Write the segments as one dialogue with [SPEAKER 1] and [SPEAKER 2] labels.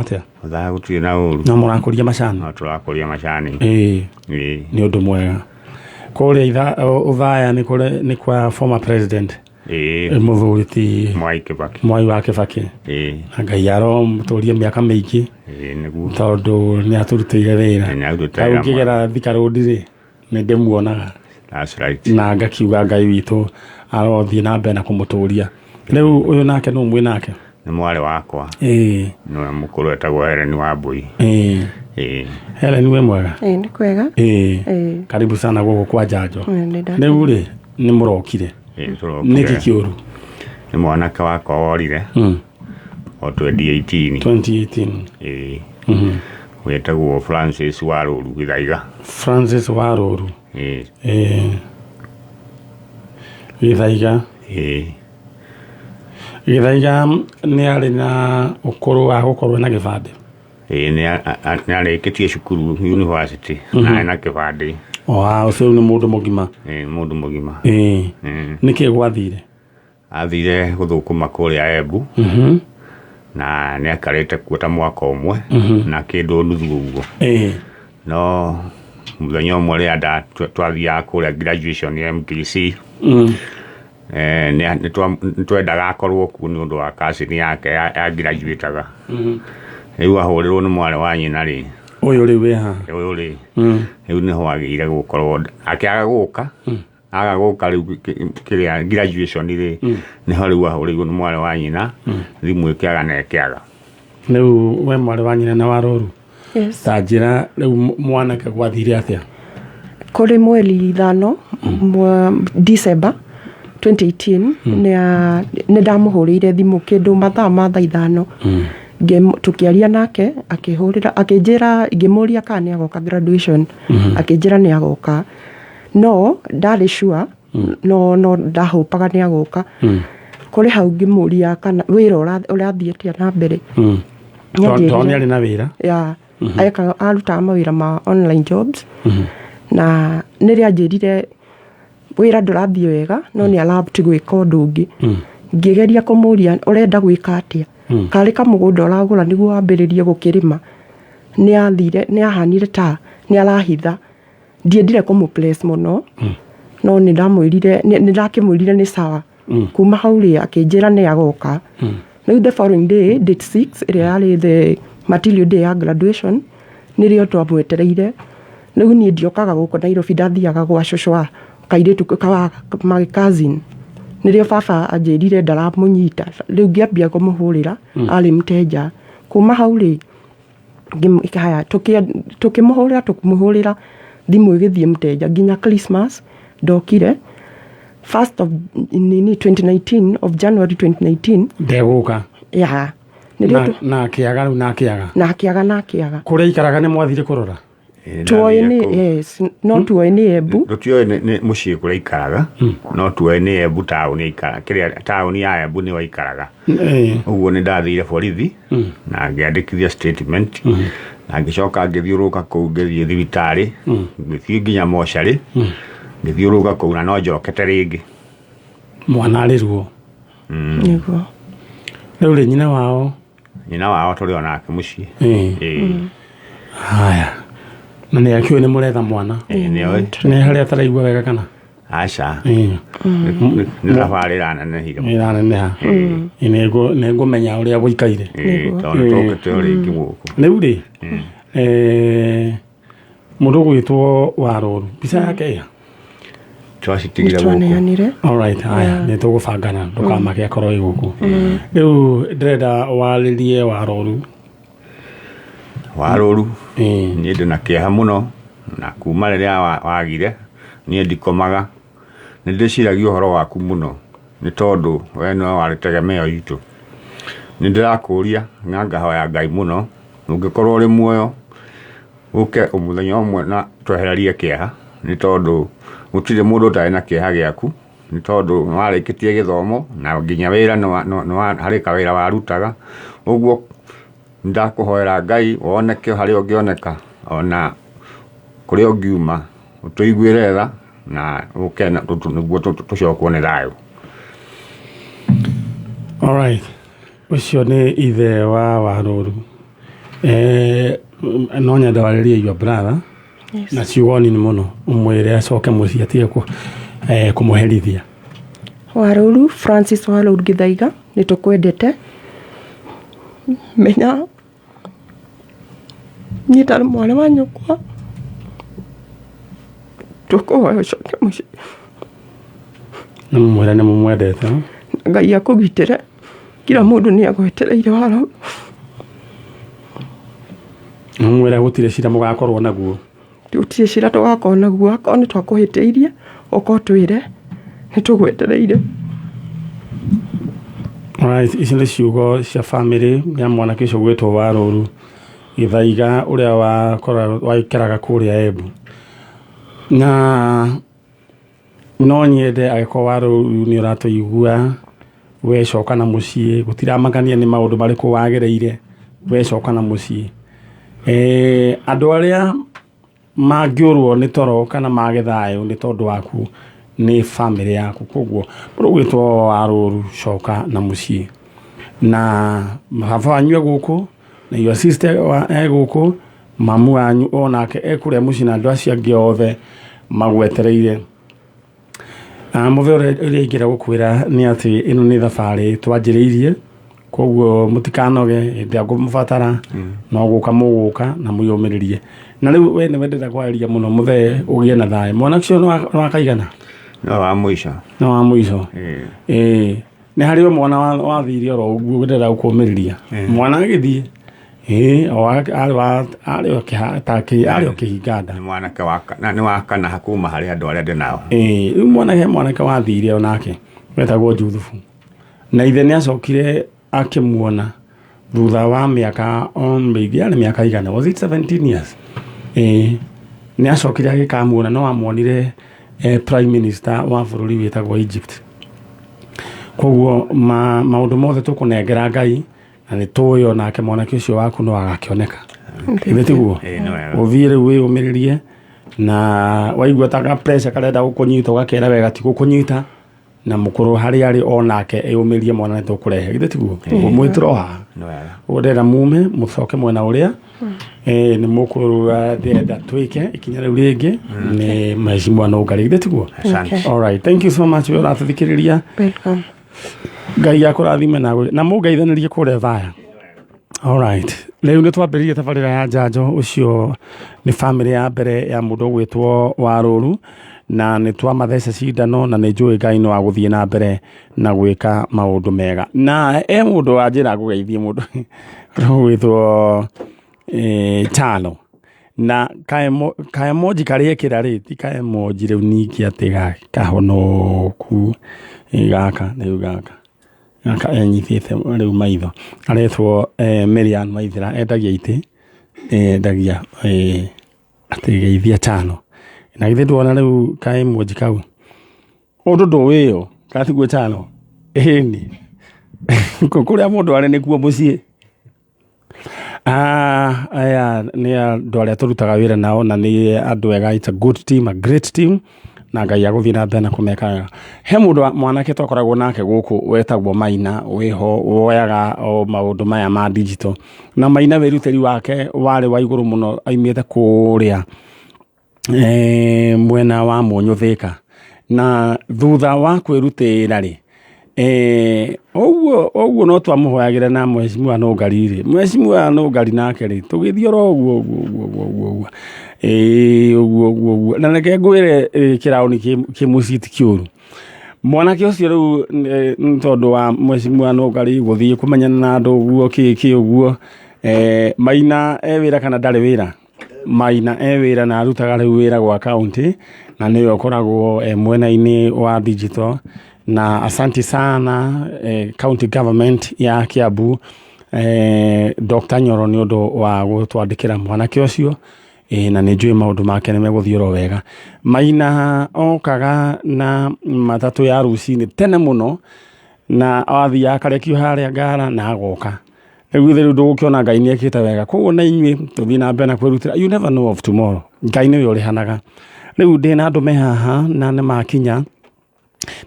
[SPEAKER 1] Atĩa?
[SPEAKER 2] Othaya gũtirĩ na ũru.
[SPEAKER 1] No mũrakũria macani?
[SPEAKER 2] No tũrakũria macani.
[SPEAKER 1] Ĩĩ.
[SPEAKER 2] Ĩĩ.
[SPEAKER 1] Nĩ ũndũ mwega. Kũrĩa Othaya nĩ kũrĩ nĩ kwa former president.
[SPEAKER 2] Ĩĩ.
[SPEAKER 1] Mũthuri ti
[SPEAKER 2] Mwai Kibaki.
[SPEAKER 1] Mwai wa Kibaki.
[SPEAKER 2] Ĩĩ.
[SPEAKER 1] Na Ngai aromũtũria mĩaka mĩingĩ.
[SPEAKER 2] Ĩĩ nĩguo.
[SPEAKER 1] Tondũ nĩ atũrutĩire wĩra.
[SPEAKER 2] Nĩ arutĩte
[SPEAKER 1] Hau
[SPEAKER 2] wĩra
[SPEAKER 1] ngĩgera Thika Road rĩ, nĩ ndĩmuonaga.
[SPEAKER 2] That's right.
[SPEAKER 1] Na ngakiuga Ngai witũ arothiĩ na mbere na kũmũtũria. Rĩu ũyũ nake nũ mwĩ nake?
[SPEAKER 2] Nĩ mwarĩ wakwa.
[SPEAKER 1] Ĩĩ.
[SPEAKER 2] Nĩwe mũkũrũ etagwo Helen Wambui.
[SPEAKER 1] Ĩĩ.
[SPEAKER 2] Ĩĩ.
[SPEAKER 1] Helen wĩ mwega?
[SPEAKER 3] Ĩĩ nĩ kwega.
[SPEAKER 1] Ĩĩ.
[SPEAKER 3] Ĩĩ.
[SPEAKER 1] Karibu sana gũkũ kwa Njanjo.
[SPEAKER 3] Ĩĩ, nĩ nda-
[SPEAKER 1] Rĩu rĩ, nĩ mũrokire.
[SPEAKER 2] Ĩĩ tũrokire.
[SPEAKER 1] Nĩkĩ kĩũru?
[SPEAKER 2] Nĩ mwanake wakwa worire. O 2018.
[SPEAKER 1] 2018.
[SPEAKER 2] Ĩĩ. Wetagwo Francis Warũru Gĩthaiga.
[SPEAKER 1] Francis Warũru.
[SPEAKER 2] Ĩĩ.
[SPEAKER 1] Ĩĩ. Gĩthaiga.
[SPEAKER 2] Ĩĩ.
[SPEAKER 1] Gĩthaiga nĩ arĩ na ũkũrũ wa gũkorwo na gĩbandĩ.
[SPEAKER 2] Ĩĩ nĩ arĩkĩtie cukuru university na ena kĩbandĩ.
[SPEAKER 1] O ũcio nĩ mũndũ mũgima.
[SPEAKER 2] Ĩĩ mũndũ mũgima.
[SPEAKER 1] Ĩĩ. Nĩkĩ gwathire?
[SPEAKER 2] Athire gũthũkũma kũrĩa Embu. Na nĩ aikarĩte kuo ta mwaka ũmwe na kĩndũ nuthu ũguo.
[SPEAKER 1] Ĩĩ.
[SPEAKER 2] No mũthenya ũmwe rĩrĩa twathiaga kũrĩa graduation ya MTC, nĩ twendaga akorwo kuo nĩ ũndũ wa cousin yake ya graduate-aga. Rĩu ahũrĩrwo nĩ mwarĩ wa nyina rĩ.
[SPEAKER 1] Ũyũ rĩu wĩ haha.
[SPEAKER 2] Ũyũ rĩ. Rĩu nĩho agĩire gũkorwo akĩaga gũka. Aga gũka rĩu kĩrĩa graduation rĩ, nĩho rĩu ahũrĩirwo nĩ mwarĩ wa nyina, thimũ ĩkĩaga na ĩkĩaga.
[SPEAKER 1] Rĩu we mwarĩ wa nyina na Warũru.
[SPEAKER 3] Yes.
[SPEAKER 1] Ta njĩra rĩu mwanake gwathire atĩa?
[SPEAKER 3] Kũrĩ mweri 5 December 2018 nĩ ndamũhũrĩire thimũ kĩndũ mathaa ma thaa 5. Tũkĩaria nake akĩhũrĩra akĩnjĩra ngĩmũria kana nĩ agoka graduation, akĩnjĩra nĩ agoka. No ndarĩ sure, no ndahũpaga nĩ agoka. Kũrĩ hau ngĩmũria kana wĩra ũrathiĩ atĩa na mbere.
[SPEAKER 1] Tondũ nĩ arĩ na wĩra.
[SPEAKER 3] Yeah. Ekaga arutaga mawĩra ma online jobs. Na nĩrĩo anjĩrire wĩra ndũrathiĩ wega no nĩ arabuti gwĩka ũndũ ũngĩ. Ngĩgeria kũmũria ũrenda gwĩka atĩa? Karĩ kamũgũnda ũragũra nĩguo wambĩrĩrie gũkĩrĩma. Nĩ athire nĩ ahanire ta nĩ arahitha. Ndiendire kũmũ press mũno no nĩ ndamwĩrire nĩ ndakĩmwĩrire nĩ sawa. Kuma hau rĩ akĩnjĩra nĩ agoka. Rĩu the following day date 6 ĩrĩa yarĩ the material day ya graduation nĩrĩo twamwetereire. Rĩu niĩ ndiokaga gũkũ Nairobi ndathiaga gwa cũcũ wa kairĩtu ka my cousin. Nĩrĩo baba anjĩrire ndaramũnyita. Rĩu ngĩambia kũmũhũrĩra arĩ mteja. Kuma hau rĩ haya tũkĩmũhũrĩra tũkĩmũhũrĩra thimũ ĩgĩthiĩ mteja nginya Christmas ndokire. First of nini 2019 of January 2019
[SPEAKER 1] ndegũka.
[SPEAKER 3] Yeah.
[SPEAKER 1] Na akĩaga rĩu na akĩaga.
[SPEAKER 3] Na akĩaga na akĩaga.
[SPEAKER 1] Kũrĩa aikaraga nĩ mwathire kũrora?
[SPEAKER 3] Tuoĩ nĩ yes, no tuoĩ nĩ Embu.
[SPEAKER 2] Tũtiũĩ nĩ mũciĩ kũrĩa aikaraga, no tuoĩ nĩ Embu taũni aikaraga, kĩrĩa taũni ya Embu nĩho aikaraga. Ũguo nĩ ndathire borithi na ngĩandĩkithia statement na ngĩcoka ngĩthiũrũrũka kũu ngĩthiĩ thibitarĩ, ngĩthiĩ nginya mocarĩ, ngĩthiũrũrũka kũu na no njokete rĩngĩ.
[SPEAKER 1] Mwana arĩ ruo.
[SPEAKER 3] Nĩguo.
[SPEAKER 1] Rĩu rĩ nyina wao?
[SPEAKER 2] Nyina wao tũrĩ o nake mũciĩ. Ĩĩ.
[SPEAKER 1] Haya. Na nĩ akĩũĩ nĩ mũretha mwana?
[SPEAKER 2] Ĩĩ nĩ oĩ.
[SPEAKER 1] Nĩ harĩa ataraigua wega kana?
[SPEAKER 2] Aca. Nĩ thabarĩ ĩranenehire.
[SPEAKER 1] Ĩraneneha. Nĩ ngũmenya ũrĩa gũikaire.
[SPEAKER 2] Ĩĩ tondũ nĩ tũkĩte o rĩngĩ gũkũ.
[SPEAKER 1] Rĩu rĩ, mũndũ ũgwĩtwo Warũru, mbica yake ĩa?
[SPEAKER 2] Twacitigire gũkũ.
[SPEAKER 3] Nĩtwaneanire.
[SPEAKER 1] Alright, haya, nĩ tũgũbangana ndũkamake akorwo ĩ gũkũ. Rĩu ndĩrenda warĩrie Warũru.
[SPEAKER 2] Warũru, niĩ ndĩ na kĩeha mũno na kuma rĩrĩa wagire niĩ ndikomaga. Nĩ ndĩciragia ũhoro waku mũno nĩ tondũ we nĩwe warĩ tegemeo itũ. Nĩ ndĩrakũria na ngahoya Ngai mũno ũngĩkorwo ũrĩ muoyo ũke mũthenya ũmwe na twehererie kĩeha nĩ tondũ gũtirĩ mũndũ ũtarĩ na kĩeha gĩaku nĩ tondũ nĩ warĩkĩtie gĩthomo na nginya wĩra harĩ kawĩra warutaga. Ũguo ndakũhoera Ngai woneke harĩa ũngĩoneka ona kũrĩa ũngiuma ũtũiguĩre tha na ũke nĩguo tũcokwo nĩ thayũ.
[SPEAKER 1] Alright, ũcio nĩ ithe wa Warũru. No nyende warĩrie your brother
[SPEAKER 3] Yes.
[SPEAKER 1] na ciugo nini mũno ũmwĩre acoke mũciĩ atige kũmũherithia.
[SPEAKER 3] Warũru Francis Warũru Gĩthaiga, nĩ tũkwendete. Menya niĩ tarĩ mwana wa nyũkwa, tũkũhoya ũcoke mũciĩ.
[SPEAKER 1] Na mũmwĩre nĩ mũmwendete.
[SPEAKER 3] Ngai akũgitĩre. Kila mũndũ nĩ agwetereire, Warũru.
[SPEAKER 1] Mũmwĩre gũtirĩ cira mũgakorwo naguo.
[SPEAKER 3] Gũtirĩ cira tũgakorwo naguo. Akorwo nĩ twakũhĩtĩirie, ũka ũtwĩre, nĩ tũgwetereire.
[SPEAKER 1] Alright, ici nĩ ciugo cia family ya mwanake ũcio gwĩtwo Warũru Gĩthaiga, ũrĩa waikaraga kũrĩa Embu. Na no nyende angĩkorwo Warũru nĩ ũratũigua, we coka na mũciĩ, gũtiramakania nĩ maũndũ marĩkũ wagereire, we coka na mũciĩ. Andũ arĩa mangĩũrwo nĩ toro kana mage thayũ nĩ tondũ waku nĩ family yaku. Koguo mũndũ ũgwĩtwo Warũru, coka na mũciĩ. Na baba wanyu e gũkũ, na your sister e gũkũ, mamu wanyu onake e kũrĩa mũciĩ, na andũ acio angĩ othe magwetereire. Mũthee, ũrĩa ingĩenda gũkwĩra nĩ atĩ ĩno nĩ thabarĩ twanjĩrĩirie, koguo mũtikanoge. Hĩndĩ ĩrĩa ngũmũbatara no gũka mũgũka na mwĩyũmĩrĩrie. Na rĩu we nĩwe ndĩrenda kwarĩria mũno, mũthee, ũgĩe na thayũ. Mwana ũcio nĩ wa kaigana?
[SPEAKER 2] No wa mũico.
[SPEAKER 1] Nĩ wa mũico?
[SPEAKER 2] Ĩĩ.
[SPEAKER 1] Ĩĩ, nĩ harĩ o mwana wathire oro ũguo. Ndĩrenda gũkũmĩrĩria mwana agĩthiĩ, ĩĩ, o arĩ o arĩ o kĩhinga nda.
[SPEAKER 2] Nĩ mwanake wa na nĩ wa kana kuma harĩ andũ arĩa ndĩ nao.
[SPEAKER 1] Ĩĩ, rĩu mwanake mwanake wathire onake wetagwo Juthubu, na ithe nĩ acokire akĩmuona thutha wa mĩaka o mĩingĩ, yarĩ mĩaka igana, was it 17 years? Ĩĩ, nĩ acokire agĩkamuona, no amuonire prime minister wa bũrũri wĩtagwo Egypt. Koguo maũndũ mothe tũkũnengera Ngai, na nĩ tũĩ onake mwanake ũcio waku no agakĩoneka. Githĩ tiguo?
[SPEAKER 2] Ĩĩ, nĩ wega.
[SPEAKER 1] Ũthiĩ rĩu wĩyũmĩrĩrie, na waigua ta ka pressure karenda gũkũnyita, ũgakera wega ti gũkũnyita, na mũkũrũ harĩa arĩ onake eyũmĩrie, mwana nĩ tũkũrehe. Githĩ tiguo? Mwĩtũro haha.
[SPEAKER 2] Nĩ wega.
[SPEAKER 1] Ũguo ndĩrenda mume mũcoke mwena ũrĩa nĩ mũkũrũa, ndĩrenda twĩke ikinya rĩu rĩngĩ nĩ mheshimiwa Nũngari. Githĩ tiguo?
[SPEAKER 2] Asante.
[SPEAKER 3] Okay.
[SPEAKER 1] Alright, thank you so much we ũratũthikĩrĩria.
[SPEAKER 3] Welcome.
[SPEAKER 1] Ngai akũrathime na mũngeithanĩrie kũrĩa thaya. Alright, rĩu nĩ twambĩrĩirie tabarĩra ya njanjo. Ũcio nĩ famĩlĩ ya mbere ya mũndũ ũgwĩtwo Warũru, na nĩ twamatheca cindano, na nĩ njũĩ Ngai no agũthiĩ na mbere na gwĩka maũndũ mega. Na e mũndũ wa njĩra ngũgeithie, mũndũ ũgwĩtwo Chano, na kaemoji karĩa ekĩra rĩ ti kaemoji rĩu ningĩ atĩ kahonoku. Gaka rĩu gaka enyitĩte rĩu maitho, aretwo Marian Maithĩra, endagia itĩ, endagia atĩ geithia Chano. Na githĩ ndwona rĩu kaemoji kau ũndũ ndũwĩyo katiguo Chano? Ĩni kũrĩa mũndũ arĩ nĩkuo mũciĩ. Aya nĩ andũ arĩa tũrutaga wĩra nao, na nĩ andũ ega. It's a good team, a great team, na Ngai agũthiĩ na mbere na kũmeka wega. He mũndũ mwanake twakoragwo nake gũkũ wetagwo Maina, wĩho woyaga o maũndũ maya ma digital, na Maina wĩrutĩri wake warĩ wa igũrũ mũno. Aimĩte kũrĩa mwena wa Mũnyũ Thĩka, na thutha wa kwĩrutĩra rĩ, ũguo ũguo no twamũhoyagĩra na mheshimiwa Nũngari rĩ, mheshimiwa Nũngari nake rĩ, tũgĩthiĩ oro ũguo ũguo ũguo ũguo ũguo ũguo, ĩĩ, ũguo ũguo ũguo. Na reke ngwĩre, kĩraũni kĩ mũciĩ ti kĩũru. Mwanake ũcio rĩu nĩ tondũ wa mheshimiwa Nũngari gũthiĩ kũmenyana na andũ ũguo kĩ kĩ ũguo, Maina e wĩra kana ndarĩ wĩra? Maina e wĩra, na arutaga rĩu wĩra gwa county, na nĩwe ũkoragwo mwena-inĩ wa digital. Na asanti sana county government ya Kiambu, Dr. Nyoro, nĩ ũndũ wa gũtwandĩkĩra mwanake ũcio. Na nĩ njũĩ maũndũ make nĩ megũthiĩ oro wega. Maina okaga na matatũ ya rũcinĩ tene mũno, na athiaga akarekio harĩa Ngara na agoka. Rĩu ithe rĩu ndũgũkĩona Ngai nĩ ekĩte wega. Koguo na inyuĩ tũthiĩ na mbere na kwĩrutĩra. You never know of tomorrow. Ngai nĩwe ũrĩhanaga. Rĩu ndĩna andũ me haha na nĩ makinya.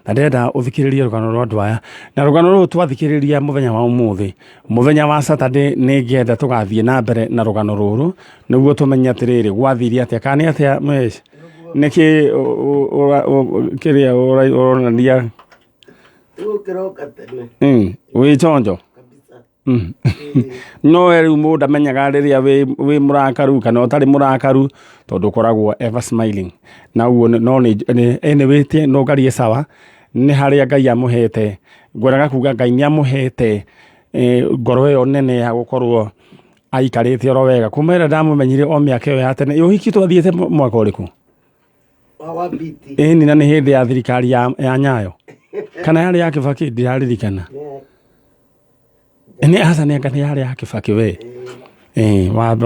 [SPEAKER 1] Na ndĩrenda ũthikĩrĩrie rũgano rwa andũ aya, na rũgano rũrũ twathikĩrĩria mũthenya wa ũmũthĩ, mũthenya wa Saturday, nĩ ngenda tũgathiĩ na mbere na rũgano rũrũ nĩguo tũmenye atĩrĩrĩ, gwathire atĩa, kana nĩ atĩa. Mhesh, nĩkĩ kĩrĩa ũronania?
[SPEAKER 4] Gũkĩroka tene.
[SPEAKER 1] Wĩ chonjo.
[SPEAKER 4] Kabisa.
[SPEAKER 1] No we rĩu mũndũ amenyaga rĩrĩa wĩ mũrakaru kana ũtarĩ mũrakaru, tondũ ũkoragwo ever smiling na ũguo no anyway no ngarie sawa. Nĩ harĩa Ngai amũhete, ngwendaga kuga Ngai nĩ amũhete ngoro ĩyo nene ya gũkorwo aikarĩte oro wega kuma ĩrĩa ndamũmenyire o mĩaka ĩyo ya tene. Ũhiki twathiĩte mwaka ũrĩkũ?
[SPEAKER 4] Wa biti.
[SPEAKER 1] Ĩni, na nĩ hĩndĩ ya thirikari ya Nyayo kana yarĩ ya Kĩbakĩ, ndiraririkana. Nĩ aca, nĩ anga nĩ yarĩ ya Kĩbakĩ we.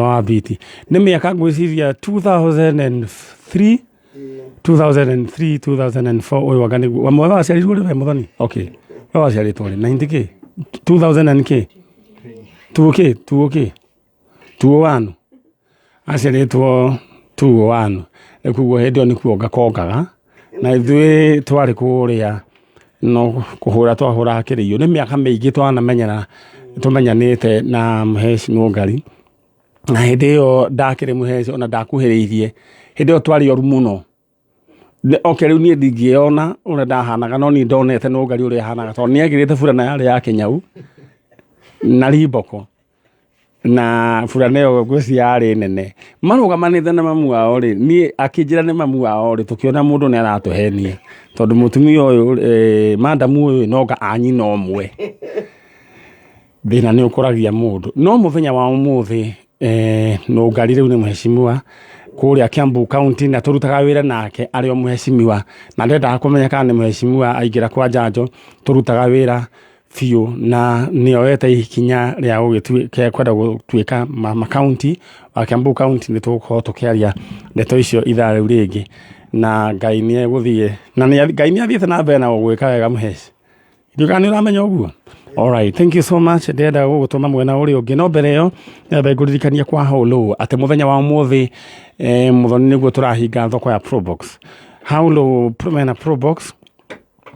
[SPEAKER 1] Wa biti nĩ mĩaka ngwĩciria 2003, 2003, 2004. Ũyũ anga nĩguo wamwe waciarirwo rĩ we Mũthoni? Okay, we waciarĩtwo rĩ? 90 k 2000 and k 2 k 2 k 201, aciarĩtwo 201. Rĩu koguo hĩndĩ ĩyo nĩkuo ngakongaga na ithuĩ twarĩ kũrĩa no kũhũra twahũraga kĩrĩiũ. Nĩ mĩaka mĩingĩ twanamenyana, tũmenyanĩte na Mhesh Nũngari, na hĩndĩ ĩyo ndakĩrĩ Mhesh ona ndakuhĩrĩirie, hĩndĩ ĩyo twarĩ oru mũno. Okay, rĩu niĩ ndingĩona ũrĩa ndahanaga, no niĩ ndonete Nũngari ũrĩa ahanaga, tondũ nĩ ekĩrĩte burana yarĩ ya kĩnyau na rimboko, na burana ĩyo ngwĩciria yarĩ nene. Marũgamanĩte na mamu wao rĩ, niĩ akĩnjĩra nĩ mamu wao rĩ, tũkĩona mũndũ nĩ aratũhenia, tondũ mũtumia ũyũ, madamu ũyũ, nonga anyina ũmwe. Thĩna nĩ ũkũragia mũndũ. No mũthenya wa ũmũthĩ, Nũngari rĩu nĩ mheshimiwa kũrĩa Kiambu County, na tũrutaga wĩra nake arĩ o mheshimiwa, na ndendaga kũmenya kana nĩ mheshimiwa aingĩra kwa njanjo. Tũrutaga wĩra biũ na nĩoete ikinya rĩa gũgĩtuĩka kwenda gũtuĩka mama county wa Kiambu County. Nĩ tũgũkorwo tũkĩaria ndeto icio ithaa rĩu rĩngĩ, na Ngai nĩ egũthiĩ na Ngai nĩ athiĩte na mbere na gũgwĩka wega, Mhesh. Ndiũĩ kana nĩ ũramenya ũguo. Alright, thank you so much. Ndĩrenda gũgũtũma mwena ũrĩa ũngĩ, no mbere ĩyo nyambe ngũririkania kwa Holo atĩ mũthenya wa ũmũthĩ, Mũthoni, nĩguo tũrahinga thoko ya Probox. Haulo mena Probox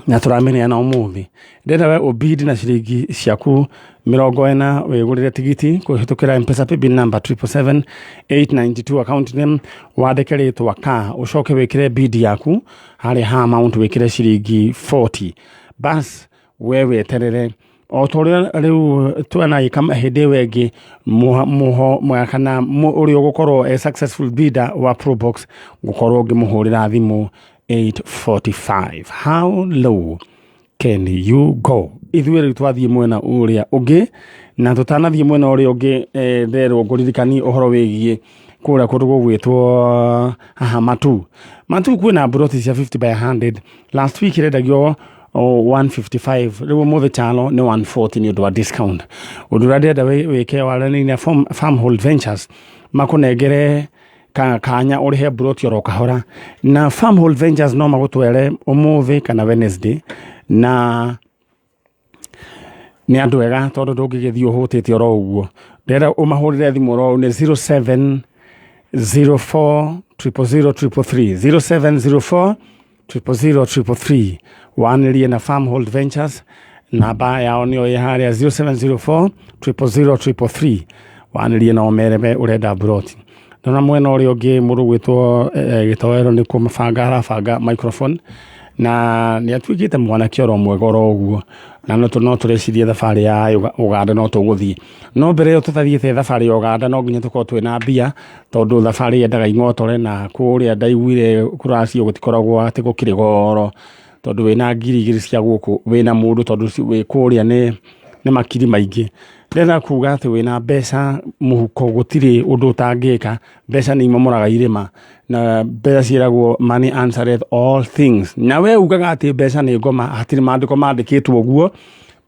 [SPEAKER 1] na tũramĩneana ũmũthĩ. Ndĩrenda we ũbid na ciringi ciaku 40 wĩgũrĩre tigiti kũhĩtũkĩra Mpesa paybill number 777 892, account name wandĩke rĩtwa ka, ũcoke wĩkĩre bid yaku harĩa ha amount, wĩkĩre ciringi 40. Bas, we weterere o ta ũrĩa rĩu twanagĩka hĩndĩ ĩyo ĩngĩ mũho kana ũrĩa ũgũkorwo e successful bidder wa Probox, gũkorwo ngĩmũhũrĩra thimũ 8:45. How low can you go? Ithuĩ rĩu twathiĩ mwena ũrĩa ũngĩ, na tũtanathiĩ mwena ũrĩa ũngĩ, nderwo ngũririkanie ũhoro wĩgiĩ kũrĩa kũndũ gũgwĩtwo haha Matu. Matu kwĩna mburoti cia 50 by 100. Last week irendagio o 155, rĩu ũmũthĩ Chalo nĩ 140 nĩ ũndũ wa discount. Ũndũ ũrĩa ndĩrenda wĩke, waranĩrie na Farmhold Ventures makũnengere kanya ũrĩhe mburoti oro kahora. Na Farmhold Ventures no magũtware ũmũthĩ kana Wednesday, na nĩ andũ ega, tondũ ndũngĩgĩthiĩ ũhũtĩte oro ũguo. Ndĩrenda ũmahũrĩre thimũ oro nĩ 0704 000 333, 0704 000 333. Wanĩrie na Farmhold Ventures, namba yao nĩyo ĩ harĩa, 0704 000 333. Wanĩrie nao merebe ũrenda mburoti. Ndona mwena ũrĩa ũngĩ mũndũ gwĩtwo gĩtoero nĩ kũmabanga arabanga microphone, na nĩ atuĩkĩte mwanake oro mwega oro ũguo, na no tũrecirie thabarĩ ya Uganda no tũgũthiĩ. No mbere ĩyo tũtathiĩte thabarĩ ya Uganda, no nginya tũkorwo twĩna mbia, tondũ thabarĩ yendaga ing'otore, na kũrĩa ndaiguire kũracio gũtikoragwo atĩ gũkĩrĩ goro, tondũ wĩna 2000 cia gũkũ wĩna mũndũ, tondũ wĩ kũrĩa nĩ makiri maingĩ. Ndĩrenda kuga atĩ wĩna mbeca mũhuko gũtirĩ ũndũ ũtangĩka. Mbeca nĩ imomoraga irĩma, na mbeca ciĩragwo "Money answereth all things", na we ugaga atĩ mbeca nĩ ngoma, hatirĩ maandĩko mandĩkĩtwo ũguo.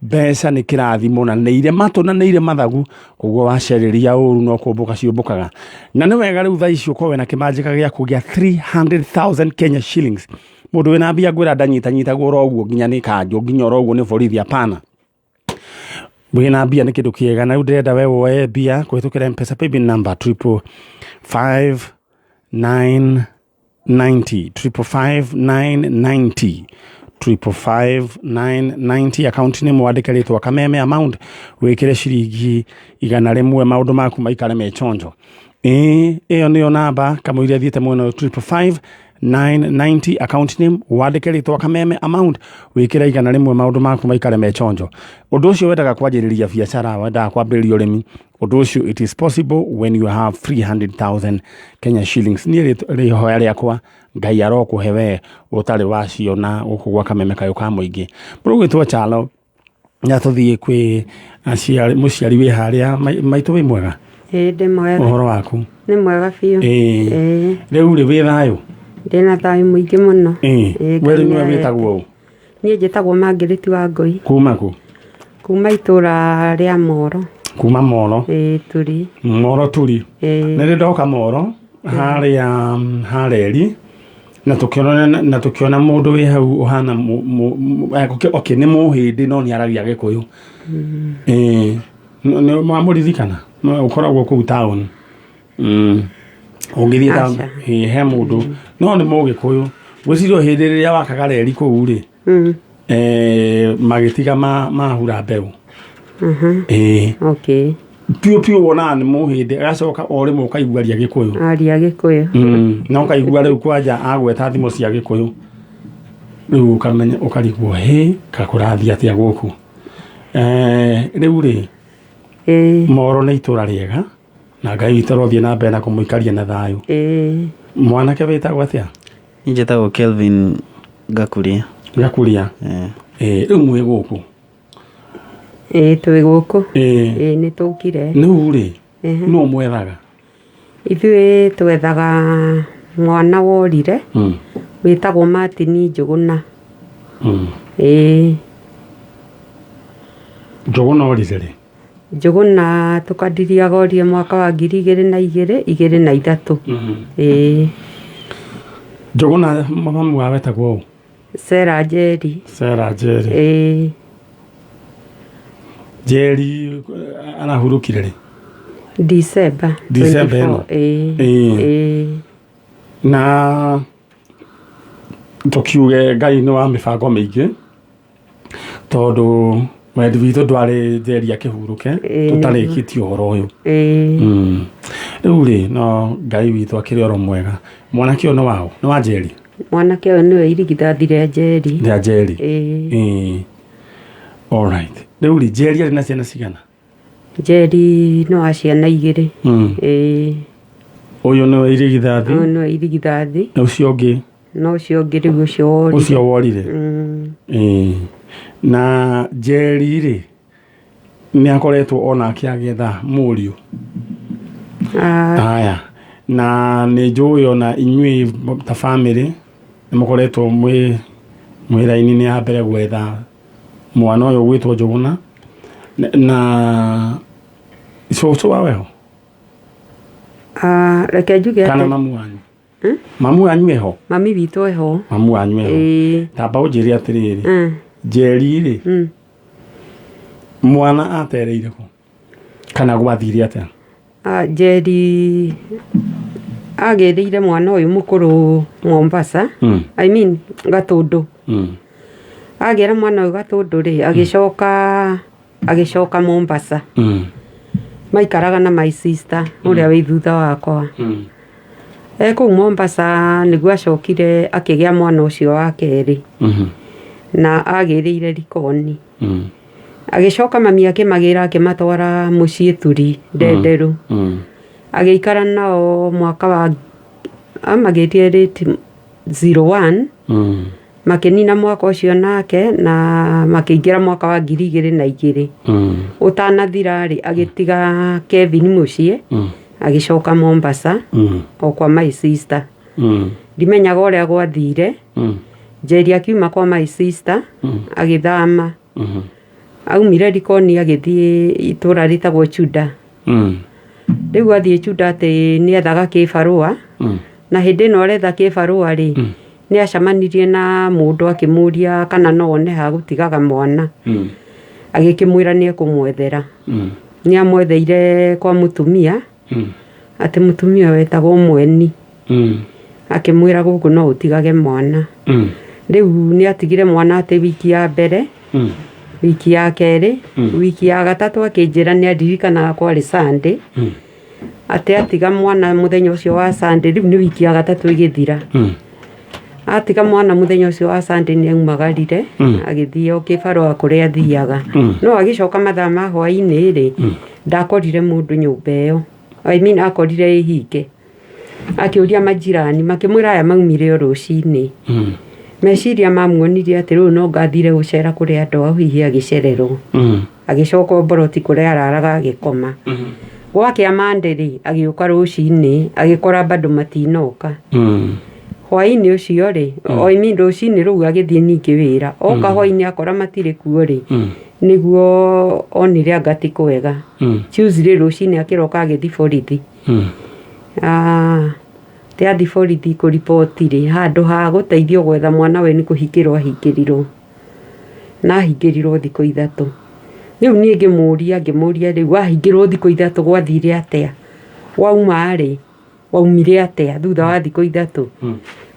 [SPEAKER 1] Mbeca nĩ kĩrathimo, na nĩ irĩ matũ na nĩ irĩ mathagu, koguo wacerĩria ũru no kũmbũka ciũmbũkaga. Na nĩ wega rĩu thaa ici ũkorwo wĩna kĩmanjĩka gĩaku gĩa 300,000 Kenya shillings. Mũndũ wĩna mbia, ngwĩra, ndanyitanyitagwo oro ũguo, nginya nĩ kanjũ, nginya oro ũguo nĩ borithi, hapana. Wĩna mbia nĩ kĩndũ kĩega, na rĩu ndĩrenda we woe mbia kũhĩtũkĩra Mpesa paybill number 555 990, 555 990, 555 990. Account nĩ mwandĩke rĩtwa Kameme, amount wĩkĩre ciringi 100, maũndũ maku maikare me chonjo. Ĩĩ, ĩyo nĩyo namba kamũira thiĩte mwena ũyũ, 555 990, account name wandĩke rĩtwa Kameme, amount wĩkĩre 100, maũndũ maku maikare me chonjo. Ũndũ ũcio wendaga kwanjĩrĩria biacara, wendaga kwambĩrĩria ũrĩmi, ũndũ ũcio it is possible when you have 300,000 Kenya shillings. Niĩ rĩhoya rĩakwa, Ngai arokũhe we ũtarĩ waciona gũkũ gwa Kameme kayũ ka mũingĩ. Mũrũgwĩtwo Chalo na tũthiĩ kwĩ aciari, mũciari wĩ harĩa maitũ. Wĩ mwega?
[SPEAKER 5] Ĩĩ, ndĩ mwega.
[SPEAKER 1] Ũhoro waku?
[SPEAKER 5] Nĩ mwega biũ.
[SPEAKER 1] Ĩĩ.
[SPEAKER 5] Ĩĩ.
[SPEAKER 1] Rĩu rĩ, wĩ thayũ?
[SPEAKER 5] Ndĩna thayũ mũingĩ mũno.
[SPEAKER 1] Ĩĩ.
[SPEAKER 5] Ĩĩ,
[SPEAKER 1] We
[SPEAKER 5] Ngai
[SPEAKER 1] rĩu nĩwe
[SPEAKER 5] nĩarehete.
[SPEAKER 1] wĩtagwo ũ?
[SPEAKER 5] Niĩ njĩtagwo Margaret wa Ngũi.
[SPEAKER 1] Kuma kũ?
[SPEAKER 5] Kuma itũra rĩa Moro.
[SPEAKER 1] Kuma Moro?
[SPEAKER 5] Ĩĩ, Turi.
[SPEAKER 1] Moro Turi.
[SPEAKER 5] Ĩĩ.
[SPEAKER 1] Nĩ rĩ ndoka Moro harĩa hareri na tũkĩona mũndũ wĩ hau ũhana okay, nĩ mũhĩndĩ no nĩ aragia Gĩkũyũ. Ĩĩ. Nĩ mwamũririkana? No ũkoragwo kũu town. Ũngĩthiĩ town.
[SPEAKER 5] Aca.
[SPEAKER 1] Ĩĩ, he mũndũ no nĩ mũgĩkũyũ. Gwĩciria o hĩndĩ rĩrĩa wakaga reri kũu rĩ, magĩtiga mahura mbeũ. Ĩĩ. Piũ piũ wonaga nĩ mũhĩndĩ, agacoka o rĩmwe ũkaigua aria Gĩkũyũ.
[SPEAKER 5] Aria Gĩkũyũ.
[SPEAKER 1] Na ũkaigua rĩu kwanja agweta thimũ cia Gĩkũyũ, rĩu ũkamenya, ũkarigwo hĩ kakũrathiĩ atĩa gũkũ. Rĩu rĩ, Moro nĩ itũra rĩega na Ngai witũ arothiĩ na mbere na kũmũikaria na thayũ. Mwanake wĩtagwo atĩa?
[SPEAKER 6] Niĩ njĩtagwo Kelvin Gakuria.
[SPEAKER 1] Gakuria.
[SPEAKER 6] Eh.
[SPEAKER 1] Rĩu mwĩ gũkũ?
[SPEAKER 5] Ĩĩ, twĩ gũkũ.
[SPEAKER 1] Ĩĩ.
[SPEAKER 5] Ĩĩ, nĩ tũkire.
[SPEAKER 1] Rĩu rĩ, nũ mwethaga?
[SPEAKER 5] Ithuĩ twethaga mwana worire wĩtagwo Martin Njũgũna. Ĩĩ.
[SPEAKER 1] Njũgũna orire rĩ?
[SPEAKER 5] Njũgũna tũkadiria orire mwaka wa 2002, 23. Ĩĩ.
[SPEAKER 1] Njũgũna mamu wao wetagwo ũ?
[SPEAKER 5] Sera Njeri.
[SPEAKER 1] Sera Njeri.
[SPEAKER 5] Ĩĩ.
[SPEAKER 1] Njeri arahurũkire rĩ?
[SPEAKER 5] December.
[SPEAKER 1] December ĩno?
[SPEAKER 5] 24. Ĩĩ.
[SPEAKER 1] Ĩĩ.
[SPEAKER 5] Ĩĩ.
[SPEAKER 1] Na tũkiuge Ngai nĩ wa mĩbango mĩingĩ, tondũ wendi witũ ndwarĩ Njeri akĩhurũke tũtarĩkĩtie ũhoro ũyũ.
[SPEAKER 5] Ĩĩ.
[SPEAKER 1] Rĩu rĩ, no Ngai witũ akĩrĩ oro mwega. Mwanake ũyũ nĩ waũ? Nĩ wa Njeri?
[SPEAKER 5] Mwanake ũyũ nĩwe irigithathi rĩa Njeri.
[SPEAKER 1] Rĩa Njeri.
[SPEAKER 5] Ĩĩ.
[SPEAKER 1] Ĩĩ. Alright, rĩu rĩ, Njeri arĩ na ciana cigana?
[SPEAKER 5] Njeri no wa ciana igĩrĩ. Ĩĩ.
[SPEAKER 1] Ũyũ nĩwe irigithathi?
[SPEAKER 5] Ũyũ nĩwe irigithathi.
[SPEAKER 1] Na ũcio ũngĩ?
[SPEAKER 5] Na ũcio ũngĩ rĩu, ũcio worire.
[SPEAKER 1] Ũcio worire. Ĩĩ. Na Njeri rĩ, nĩ akoretwo onake agĩetha mũriũ?
[SPEAKER 5] Ah,
[SPEAKER 1] Aya, na nĩ njũĩ ona inyuĩ ta bamĩrĩ nĩ mũkoretwo mwĩ raini-inĩ ya mbere gwetha mwana ũyũ gwĩtwo Njũgũna. Na cũcũ wawe ho?
[SPEAKER 5] Ah, reke njuge
[SPEAKER 1] Kana
[SPEAKER 5] atĩ
[SPEAKER 1] mamu wanyu? Mamu wanyu eho?
[SPEAKER 5] Mami witũ eho.
[SPEAKER 1] Mamu wanyu eho.
[SPEAKER 5] Ĩĩ.
[SPEAKER 1] Tamba ũnjĩre atĩrĩrĩ, Njeri rĩ, mwana atereire kũ kana gwathire atĩa?
[SPEAKER 5] Ah, Njeri agĩrĩire mwana ũyũ mũkũrũ Mombasa. I mean Gatũndũ. Agĩra mwana ũyũ Gatũndũ rĩ, agĩcoka Mombasa. Maikaraga na my sister ũrĩa wĩ thutha wakwa. E kũu Mombasa nĩguo acokire akĩgĩa mwana ũcio wa kerĩ na agĩrĩire Likoni. Agĩcoka mami akĩmagĩra, akĩmatwara mũciĩ Turi Ndenderũ. Agĩikara nao mwaka wa amagĩrire rate 01. Makĩnina mwaka ũcio nake na makĩingĩra mwaka wa 2002. Ũtanathira rĩ, agĩtiga Kevin mũciĩ, agĩcoka Mombasa o kwa my sister. Ndimenyaga ũrĩa gwathire. Njeri akiuma kwa my sister agĩthama. Aumire Likoni agĩthiĩ itũra rĩtagwo Chuda. Rĩu athiĩ Chuda atĩ nĩethaga kĩbarũa. Na hĩndĩ ĩno aretha kĩbarũa rĩ, nĩ acemanirie na mũndũ akĩmũria kana no one ha gũtigaga mwana. Agĩkĩmwĩra nĩ ekũmwethera. Nĩ amwetheire kwa mũtumia, atĩ mũtumia wetagwo Mweni. Akĩmwĩra gũkũ no ũtigage mwana. Rĩu nĩ atigire mwana atĩ wiki ya mbere, wiki ya kerĩ, wiki ya gatatũ akĩnjĩra nĩ aririkanaga kwarĩ Sunday, atĩ atiga mwana mũthenya ũcio wa Sunday, rĩu nĩ wiki ya gatatũ ĩgĩthira. Atiga mwana mũthenya ũcio wa Sunday nĩ aumagarire, agĩthiĩ o kĩbarũa kũrĩa athiaga. No agĩcoka mathaa ma hwaĩ-inĩ rĩ, ndakorire mũndũ nyũmba ĩyo. I mean akorire ĩhinge. Akĩũria majirani makĩmwĩra aya maumire o rũcinĩ. Meciria mamuonirie atĩ rĩu no ngathire gũcera kũrĩ andũ ao hihi agĩcererwo. Agĩcoka o mboroti kũrĩa araraga agĩkoma. Gwakĩa Monday rĩ, agĩũka rũcinĩ agĩkora bado matinoka. Hwaĩ-inĩ ũcio rĩ, I mean rũcinĩ rũu agĩthiĩ ningĩ wĩra. Oka hwaĩ-inĩ akora matirĩ kuo rĩ, nĩguo onire anga ti kwega. Tuesday rũcinĩ akĩroka agĩthiĩ borithi. Atĩ athiĩ borithi kũriboti rĩ, handũ ha gũteithio gwetha mwana we nĩ kũhingĩrwo ahingĩrirwo. Na ahingĩrirwo thikũ 3. Rĩu niĩ ngĩmũria rĩu wahingĩrwo thikũ 3 gwathire atĩa? Wauma rĩ, waumire atĩa thutha wa thikũ 3?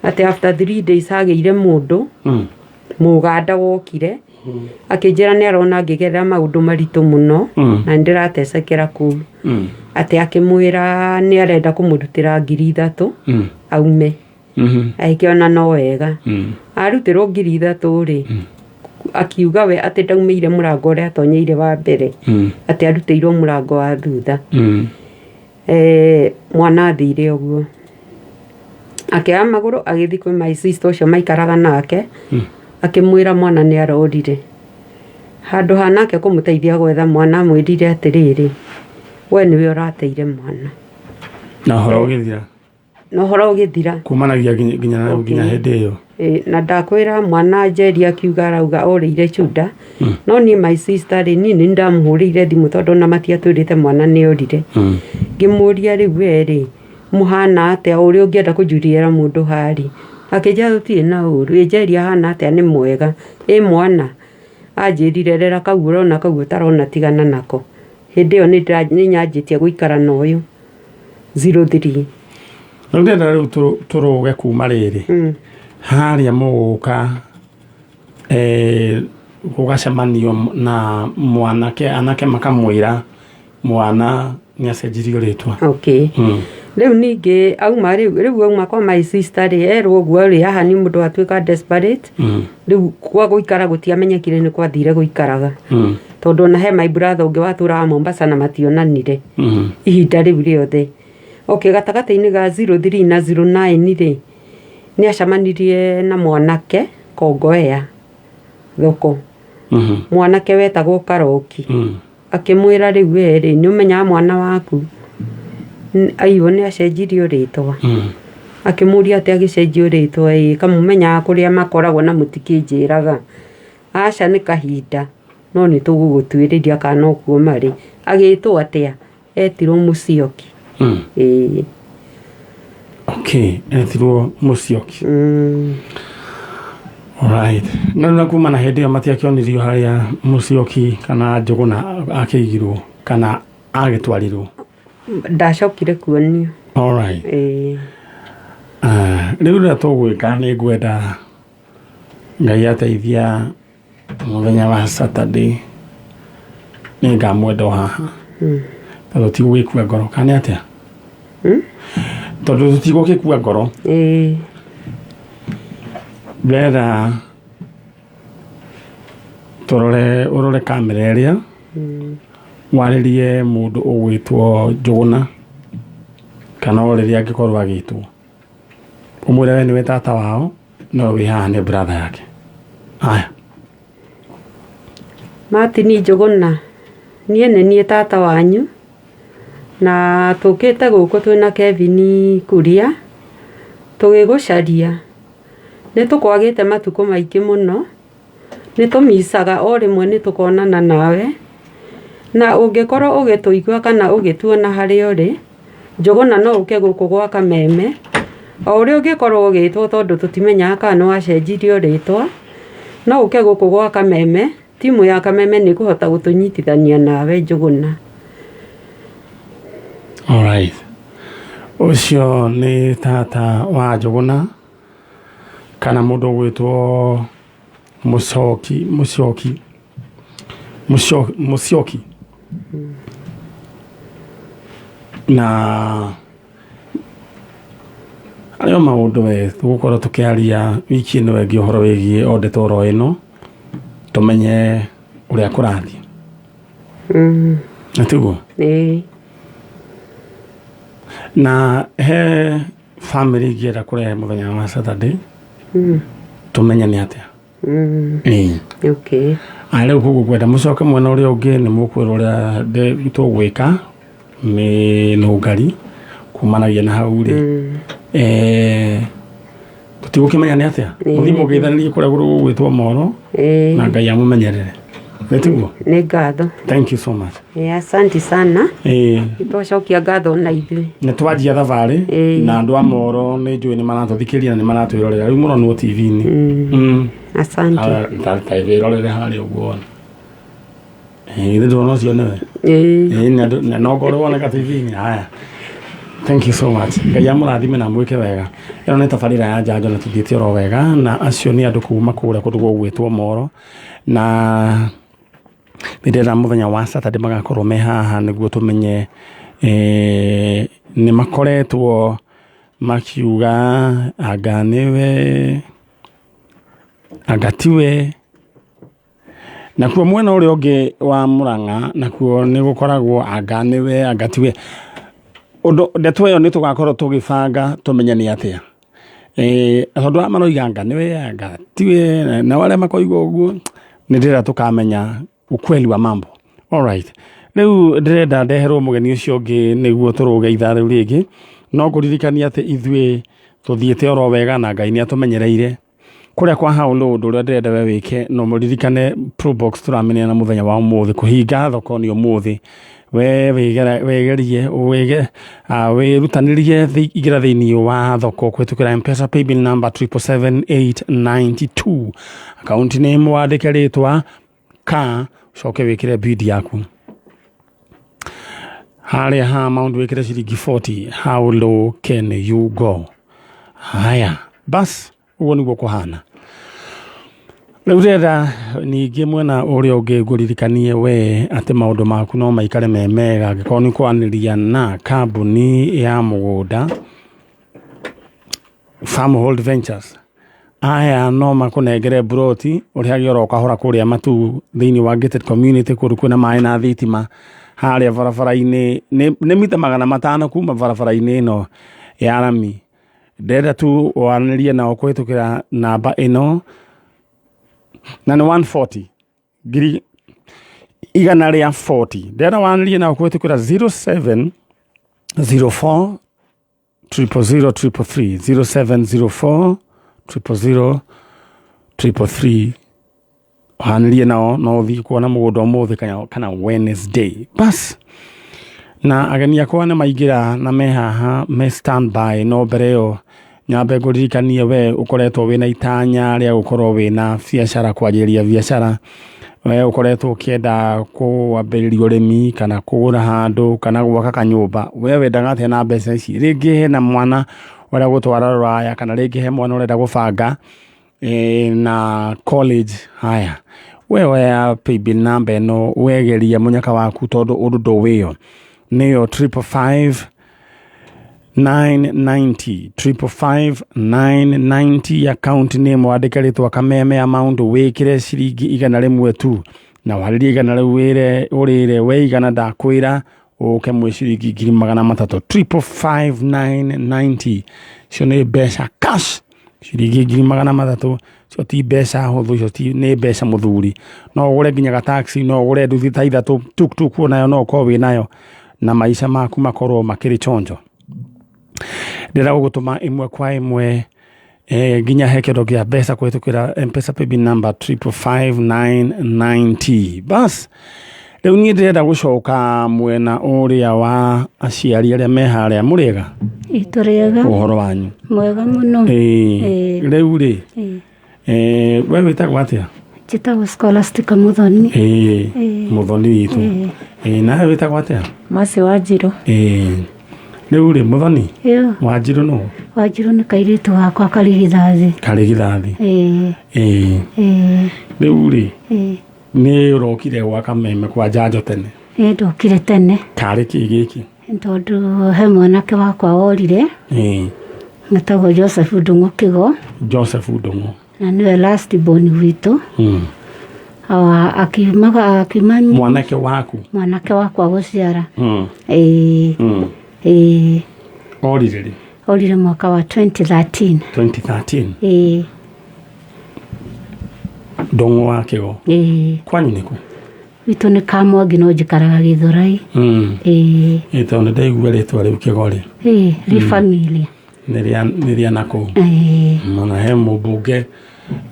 [SPEAKER 5] Atĩ after 3 days hagĩire mũndũ, mũganda wokire, akĩnjĩra nĩ arona ngĩgerera maũndũ maritũ mũno, na nĩ ndĩratecekera kũu. Atĩ akĩmwĩra nĩ arenda kũmũrutĩra ngiri 3, aume. Agĩkĩona no wega. Arutĩrwo ngiri 3 rĩ, akiuga we atĩ ndaumĩire mũrango ũrĩa atonyeire wa mbere, atĩ arutĩirwo mũrango wa thutha. Mwana athire ũguo. Akĩoya magũrũ agĩthiĩ kwĩ my sister ũcio maikaraga nake, akĩmwĩra mwana nĩ arorire. Handũ ha nake kũmũteithia gwetha mwana amwĩrire atĩrĩrĩ, we nĩwe ũrateire mwana.
[SPEAKER 1] Na ũhoro ũgĩthira.
[SPEAKER 5] Na ũhoro ũgĩthira.
[SPEAKER 1] Kumanagia nginya hĩndĩ ĩyo.
[SPEAKER 5] Na ndakwĩra mwana Njeri akiuga arauga orĩire Chuda. No niĩ my sister rĩ, niĩ nĩ ndamũhũrĩire thimũ tondũ ona matiatwĩrĩte mwana nĩ orire. Ngĩmũria rĩu we rĩ, mũhana atĩa ũrĩa ũngĩenda kũnjuriĩra mũndũ hari? Akĩnjĩra tũtirĩ na ũru, ĩ Njeri ahana atĩa nĩ mwega. Ĩ mwana? Anjĩrire rera kau ũrona kau ũtarona tigana nako. Hĩndĩ ĩyo nĩ nyanjĩtie gũikara na ũyũ 03.
[SPEAKER 1] Rĩu ndĩrenda rĩu tũrũge kuma rĩrĩ. Harĩa mũgũka gũgacemanio na mwanake, anake makamwĩra mwana nĩ acenjirio rĩtwa.
[SPEAKER 5] Okay. Rĩu ningĩ auma rĩu auma kwa my sister rĩ, erwo ũguo rĩ, haha nĩ mũndũ atuĩka desperate. Rĩu kwa gũikara gũtiamenyekire nĩ kwathire gũikaraga. Tondũ ona he my brother ũngĩ watũraga Mombasa na mationanire. Ihinda rĩu rĩothe. Okay, gatagatĩ-inĩ ga 03 na 09 rĩ, nĩ acemanirie na mwanake Kongowea thoko. Mwanake wetagwo Karoki. Akĩmwĩra rĩu we rĩ, nĩ ũmenyaga mwana waku aiywo nĩ acenjirio rĩtwa. Akĩmũria atĩ agĩcenjio rĩtwa ĩ, kamũmenyaga kũrĩa makoragwo na mũtikĩnjĩraga. Aca nĩ kahinda, no nĩ tũgũgũtuĩrĩria kana no kuo marĩ. Agĩtwo atĩa? Etirwo Mũcioki. Ĩĩ.
[SPEAKER 1] Okay, etirwo Mũcioki. Alright. No na kuma na hĩndĩ ĩyo matiakĩonirio harĩa Mũcioki kana Njũgũna akĩigirwo kana agĩtwarirwo.
[SPEAKER 5] Ndacokire kuonio.
[SPEAKER 1] Alright.
[SPEAKER 5] Ĩĩ.
[SPEAKER 1] Rĩu rĩrĩa tũgwĩka nĩ ngwenda Ngai ateithia mũthenya wa Saturday nĩ ngamwenda o haha. Tondũ tigũgĩkua ngoro kana nĩ atĩa? Tondũ tũtigũgĩkua ngoro.
[SPEAKER 5] Ĩĩ.
[SPEAKER 1] Ndĩrenda tũrore ũrore kamera ĩrĩa warĩrie mũndũ ũgwĩtwo Njũgũna kana o rĩrĩa angĩkorwo agĩtwo ũmwĩre we nĩwe tata wao no wĩ haha nĩ brother yake. Aya.
[SPEAKER 5] Martin Njũgũna, niĩ nĩ niĩ tata wanyu na tũkĩte gũkũ twĩna Kevin Kuria tũgĩgũcaria. Nĩ tũkwagĩte matukũ maingĩ mũno, nĩ tũmicaga o rĩmwe nĩ tũkonana nawe, na ũngĩkorwo ũgĩtũigua kana ũgĩtuona harĩa ũrĩ, Njũgũna no ũke gũkũ gwa Kameme, o ũrĩa ũngĩkorwo ũgĩtwo tondũ tũtimenyaga kana nĩ wacenjirio rĩtwa, no ũke gũkũ gwa Kameme, timu ya Kameme nĩ ĩkũhota gũtũnyitithania nawe Njũgũna.
[SPEAKER 1] Alright. Ũcio nĩ tata wa Njũgũna. Kana mũndũ ũgwĩtwo Mũcoki Mũcoki Mũcoki Mũcioki na arĩ o maũndũ we tũgũkorwo tũkĩaria wiki ĩno ĩngĩ ũhoro wĩgiĩ o ndeto oro ĩno tũmenye ũrĩa kũrathiĩ. Na tiguo?
[SPEAKER 5] Ĩĩ.
[SPEAKER 1] Na he family ingĩenda kũrehe mũthenya wa Saturday tũmenye nĩ atĩa. Ĩĩ.
[SPEAKER 5] Okay.
[SPEAKER 1] Aya rĩu koguo ngwenda mũcoke mwena ũrĩa ũngĩ nĩ mũkwĩrwo ũrĩa tũgwĩka nĩ nũngari kumanagia na hau rĩ. Tũtigũkĩmenya nĩ atĩa. Mũthiĩ mũgeithanĩrie kũrĩa gũgwĩtwo Moro na Ngai amũmenyerere. Nĩ tiguo?
[SPEAKER 5] Nĩ ngatho.
[SPEAKER 1] Thank you so much.
[SPEAKER 5] Ĩĩ, asanti sana.
[SPEAKER 1] Ĩĩ.
[SPEAKER 5] Twacokia ngatho na ithuĩ.
[SPEAKER 1] Nĩ twanjia thabarĩ na andũ a Moro nĩ njũĩ nĩ maratũthikĩrĩria na nĩ maratwĩrorera rĩu mũronwo TV-inĩ.
[SPEAKER 5] Asante.
[SPEAKER 1] Ta wĩrorere harĩa ũguo wona. Ĩĩ, ndĩrona ũcio nĩwe.
[SPEAKER 5] Ĩĩ.
[SPEAKER 1] Ĩĩ, na no ngorwo woneka TV-inĩ. Haya. Thank you so much. Ngai amũrathime na mwĩke wega. Ĩno nĩ tabarĩra ya njanjo na tũthiĩte oro wega na acio nĩ andũ kuma kũrĩa kũndũ gũgwĩtwo Moro na nĩ ndĩrenda mũthenya wa Saturday magakorwo me haha nĩguo tũmenye nĩ makoretwo makiuga anga nĩwe anga tiwe. Nakuo mwena ũrĩa ũngĩ wa Murang'a nakuo nĩ gũkoragwo anga nĩwe anga tiwe. Ũndũ ndeto ĩyo nĩ tũgakorwo tũgĩbanga tũmenye nĩ atĩa. Tondũ aya maroiga anga nĩwe anga tiwe nao arĩa makoiga ũguo nĩ ndĩrenda tũkamenya ukweli wa mambo. Alright. Rĩu ndĩrenda ndeherwo mũgeni ũcio ũngĩ nĩguo tũrũge ithaa rĩu rĩngĩ. No ngũririkania atĩ ithuĩ tũthiĩte oro wega na Ngai nĩ atũmenyereire. Kũrĩa kwa hau nĩ ũndũ ũrĩa ndĩrenda we wĩke no mũririkane Probox tũramenyana mũthenya wa ũmũthĩ kũhinga thoko nĩ ũmũthĩ. We wĩgerie wĩrutanĩrie ingĩra thĩinĩ wa thoko kũhĩtũkĩra M-Pesa paybill number 777892 akaunti name wandĩke rĩtwa ka ũcoke wĩkĩre bid yaku harĩa ha amount wĩkĩre ciringi 40. How low can you go? Haya bas, ũguo nĩguo kũhana. Rĩu ndĩrenda ningĩ mwena ũrĩa ũngĩ ngũririkanie we atĩ maũndũ maku no maikare me mega angĩkorwo nĩ kwaranĩria na kambuni ya mũgũnda Farmhold Ventures. Aya no makũnengere mburoti ũrĩhage oro kahora kũrĩa Matuu thĩinĩ wa gated community kũndũ kwĩna maĩ na thitima harĩa barabara-inĩ nĩ mita 500 kuma barabara-inĩ ĩno ya rami. Ndĩrenda tu waranĩrie nao kũhĩtũkĩra namba ĩno na nĩ 140 ngiri igana rĩa 40. Ndĩrenda waranĩrie nao kũhĩtũkĩra 0704 000 333 0704 000 333 waranĩrie nao no ũthiĩ kuona mũgũnda ũmũthĩ kana Wednesday. Bas na ageni akwa nĩ maingĩra na me haha me standby. No mbere ĩyo nyambe ngũririkanie we ũkoretwo wĩna itanya rĩa gũkorwo wĩna biacara, kwanjĩrĩria biacara, we ũkoretwo ũkĩenda kwambĩrĩria ũrĩmi kana kũgũra handũ kana gwaka kanyũmba, we wendaga atĩa na mbeca ici? Rĩngĩ hena mwana ũrenda gũtwara rũraya kana rĩngĩ he mwana ũrenda gũbanga na college. Haya, we oya paybill number ĩno wegerie mũnyaka waku tondũ ũndũ ndũwĩyo nĩyo 555 990 555 990 account name wandĩke rĩtwa Kameme amount wĩkĩre ciringi 100 tu na warĩrie igana rĩu wĩre ũrĩre we igana ndakwĩra ũke mwĩ ciringi 300,000 555 990. Icio nĩ mbeca cash ciringi 300,000. Icio ti mbeca hũthũ, icio ti nĩ mbeca mũthuri. No ũgũre nginya ga taxi, no ũgũre nduthi ta ithatũ, tuktuk onayo no ũkorwo wĩ nayo na maica maku makorwo makĩrĩ chonjo. Ndĩrenda gũgũtũma ĩmwe kwa ĩmwe nginya he kĩndũ kĩa mbeca kũhĩtũkĩra M-Pesa paybill number 555 990. Bas rĩu niĩ ndĩrenda gũcoka mwena ũrĩa wa aciari arĩa me harĩa. Mũrĩega?
[SPEAKER 7] Ĩtũrĩega.
[SPEAKER 1] Ũhoro wanyu?
[SPEAKER 7] Mwega mũno.
[SPEAKER 1] Ĩĩ. Rĩu rĩ, we wĩtagwo atĩa?
[SPEAKER 7] Njĩtagwo Scholastica Muthoni.
[SPEAKER 1] Ĩĩ, Mũthoni witũ. Ĩĩ, nawe wĩtagwo atĩa?
[SPEAKER 8] Mercy Wanjirũ.
[SPEAKER 1] Ĩĩ, Rĩu rĩ Mũthoni,
[SPEAKER 7] Ĩyo.
[SPEAKER 1] Wanjirũ nũ?
[SPEAKER 7] Wanjirũ nĩ kairĩtu gakwa karigithathi.
[SPEAKER 1] Karigithathi.
[SPEAKER 7] Ĩĩ.
[SPEAKER 1] Ĩĩ.
[SPEAKER 7] Ĩĩ.
[SPEAKER 1] Rĩu rĩ,
[SPEAKER 7] Ĩĩ.
[SPEAKER 1] nĩ ũrokire gwa Kameme kwa njanjo tene?
[SPEAKER 7] Ĩĩ, ndokire tene.
[SPEAKER 1] Karĩ kĩ gĩkĩ?
[SPEAKER 7] Tondũ he mwanake wakwa worire.
[SPEAKER 1] Ĩĩ.
[SPEAKER 7] Etagwo Joseph Ndung'u Kĩgo.
[SPEAKER 1] Joseph Ndung'u.
[SPEAKER 7] Na nĩwe last born witũ. Akiuma
[SPEAKER 1] Mwanake waku?
[SPEAKER 7] Mwanake wakwa gũciara. Ĩĩ. Ĩĩ.
[SPEAKER 1] Orire rĩ?
[SPEAKER 7] Orire mwaka wa 2013.
[SPEAKER 1] 2013.
[SPEAKER 7] Ĩĩ.
[SPEAKER 1] Ndung'u wa Kĩgo.
[SPEAKER 7] Ĩĩ.
[SPEAKER 1] Kwanyu nĩ kũ?
[SPEAKER 7] Witũ nĩ Kamwangi no njikaraga Gĩthũrai. Ĩĩ.
[SPEAKER 1] Ĩĩ, tondũ nĩ ndaigua rĩtwa rĩu Kĩgo rĩ.
[SPEAKER 7] Ĩĩ, rĩ familia.
[SPEAKER 1] Nĩ rĩa nakũu.
[SPEAKER 7] Ĩĩ.
[SPEAKER 1] Ona he mũmbunge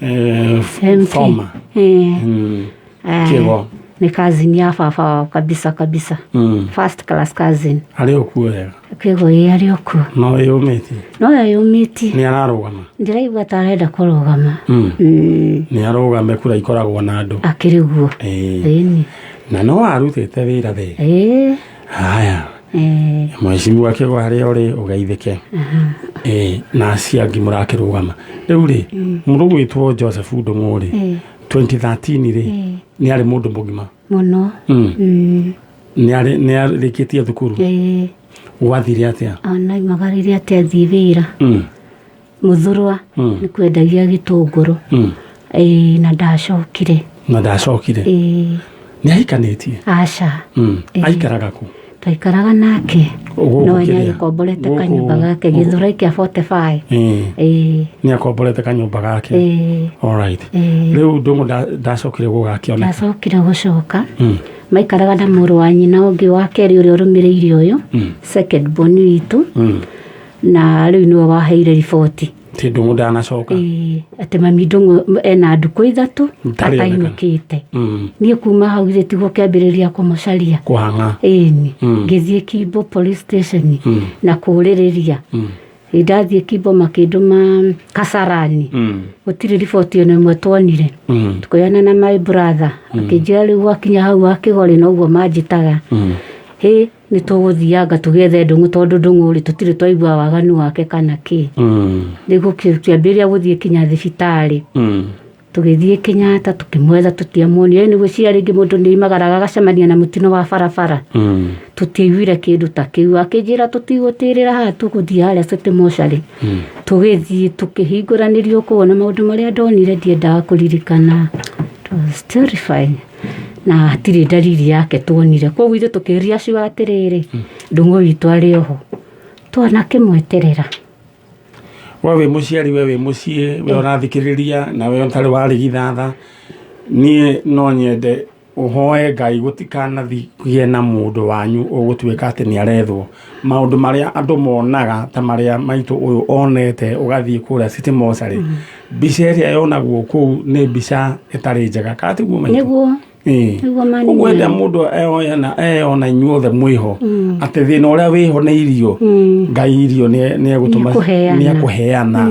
[SPEAKER 7] MP.
[SPEAKER 1] former.
[SPEAKER 7] Ĩĩ.
[SPEAKER 1] Kĩgo.
[SPEAKER 7] Nĩ cousin ya baba wao kabisa kabisa. First class cousin.
[SPEAKER 1] Arĩ o kuo wega?
[SPEAKER 7] Kĩgo, ĩĩ, arĩ o kuo.
[SPEAKER 1] No ĩyũmĩtie?
[SPEAKER 7] No eyũmĩtie.
[SPEAKER 1] Nĩ ararũgama?
[SPEAKER 7] Ndĩraigua ta arenda kũrũgama.
[SPEAKER 1] Nĩ arũgame, kura ikoragwo na andũ.
[SPEAKER 7] Akĩrĩ guo.
[SPEAKER 1] Ĩĩ.
[SPEAKER 7] Ĩni.
[SPEAKER 1] Na no arutĩte wĩra the?
[SPEAKER 7] Ĩĩ.
[SPEAKER 1] Haya.
[SPEAKER 7] Ĩĩ.
[SPEAKER 1] Mheshimiwa Kĩgo, harĩa ũrĩ ũgeithĩke. Ĩĩ, na acio angĩ mũrakĩrũgama. Rĩu rĩ, mũndũ gwĩtwo Joseph Ndung'u rĩ, 2013 rĩ, nĩ arĩ mũndũ mũgima?
[SPEAKER 7] Mũno.
[SPEAKER 1] Nĩ arĩkĩtie thukuru?
[SPEAKER 7] Ĩĩ.
[SPEAKER 1] Gwathire atĩa?
[SPEAKER 7] Ona aimagarire atĩ athiĩ wĩra. Mũthurwa. Nĩ kwendagia gĩtũngũrũ. Ĩĩ, na ndacokire.
[SPEAKER 1] Na ndacokire?
[SPEAKER 7] Ĩĩ.
[SPEAKER 1] Nĩ ahikanĩtie?
[SPEAKER 7] Aca.
[SPEAKER 1] Aikaraga kũ?
[SPEAKER 7] Twaikaraga nake.
[SPEAKER 1] Gũkũ
[SPEAKER 7] No
[SPEAKER 1] kĩrĩa?
[SPEAKER 7] nĩagĩkomborete
[SPEAKER 1] Gũkũ-
[SPEAKER 7] kanyũmba gake Gĩthũrai kĩa 45.
[SPEAKER 1] Ĩĩ.
[SPEAKER 7] Ĩĩ.
[SPEAKER 1] Nĩ akomborete kanyũmba gake?
[SPEAKER 7] Ĩĩ.
[SPEAKER 1] Alright.
[SPEAKER 7] Ĩĩ.
[SPEAKER 1] Rĩu Ndung'u ndacokire gũgakĩoneka?
[SPEAKER 7] Ndacokire gũcoka. Maikaraga na mũrũ wa nyina ũngĩ wa kerĩ ũrĩa ũrũmĩrĩire ũyũ, second born witũ. Na rĩu nĩwe waheire riboti.
[SPEAKER 1] Ti Ndung'u ndanacoka.
[SPEAKER 7] Ĩĩ, atĩ mami Ndung'u ena ndukũ 3
[SPEAKER 1] Ndarĩ onekana.
[SPEAKER 7] atainũkĩte. Niĩ kuma hau githĩ tiguo kĩambĩrĩria kũmũcaria.
[SPEAKER 1] Kũhang'a.
[SPEAKER 7] Ĩni. Ngĩthiĩ Kimbo police station na kũũrĩrĩria. Ndathiĩ Kimbo makĩndũma Kasarani. Gũtirĩ riboti ona ĩmwe tuonire. Tũkĩoyana na my brother, akĩnjĩra rĩu gwakinya hau wa Kĩgorĩ noguo manjĩtaga. Hĩ, nĩ tũgũthianga tũgĩethe Ndung'u, tondũ Ndung'u rĩ, tũtirĩ twaigua waganu wake kana kĩ. Nĩguo kĩambĩrĩria gũthiĩ kinya thibitarĩ. Tũgĩthiĩ Kenyatta tũkĩmwetha, tũtiamuonire. Nĩ gwĩciria rĩngĩ mũndũ nĩ aimagaraga agacemania na mũtino wa barabara. Tũtiaiguire kĩndũ ta kĩu. Akĩnjĩra tũtigũtĩrĩra haha, tũgũthiĩ harĩa City Mortuary. Tũgĩthiĩ tũkĩhingũranĩrio kũu, na maũndũ marĩa ndonire ndiendaga kũririkana. It was terrifying. Na hatirĩ ndariri yake tuonire. Koguo ithuĩ tũkĩriaciwa atĩrĩrĩ, Ndung'u witũ arĩ oho, twanakĩmweterera.
[SPEAKER 1] We wĩ mũciari, we wĩ mũciĩ, we ũrathikĩrĩria na we ũtarĩ warĩgithatha, niĩ no nyende ũhoe Ngai gũtikanathiĩ na mũndũ wanyu ũgũtuĩka atĩ nĩ arethwo. Maũndũ marĩa andũ monaga ta marĩa maitũ ũyũ onete, ũgathiĩ kũrĩa City Mortuary, mbica ĩrĩa yonagwo kũu nĩ mbica ĩtarĩ njega, kana tiguo maitũ?
[SPEAKER 7] Nĩguo.
[SPEAKER 1] Ĩĩ.
[SPEAKER 7] Nĩguo mani.
[SPEAKER 1] Koguo hĩndĩ ĩrĩa mũndũ eyona inyuothe mwĩho atĩ thĩna ũrĩa wĩho nĩ irio, Ngai irio nĩ egũtũma.
[SPEAKER 7] Nĩekũheana.
[SPEAKER 1] Nĩ ekũheana.